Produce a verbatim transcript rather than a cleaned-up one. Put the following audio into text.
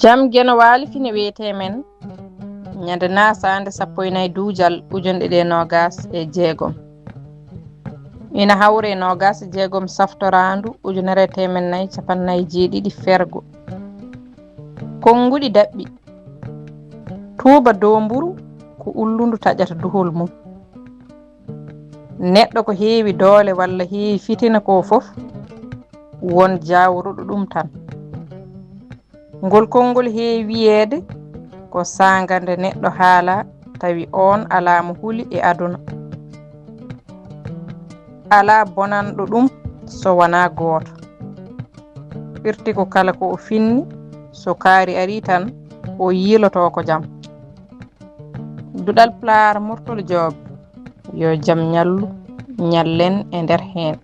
Jam Geno Waali fine wiyetee men ñande naasaande sappo e nayi duujal ujunere ɗiɗi e noogaas e jeegom. Ina hawre e noogaas e jeegom saftoraandu ujunere e teemen nayi capanɗe nayi e jeeɗiɗi fergo. Konnguɗi daɓɓi. Tuuba doomburu ko ullundu taƴata duhol mum. Neɗɗo ko heewi doole walla heewi fitina ko fof, won jaawruɗo ɗum tan. Ngol konngol heewi wiyeede ko saanga nde neɗɗo haala tawi oon alaa mo huli e aduna. Alaa bonanɗo ɗum so wonaa gooto. Firti ko kala ko o finni, so kaari arii tan, o yiiloto ko jam. Duɗal Pulaar Murtol Joob, yo jam ñallu, ñallen e nder heen.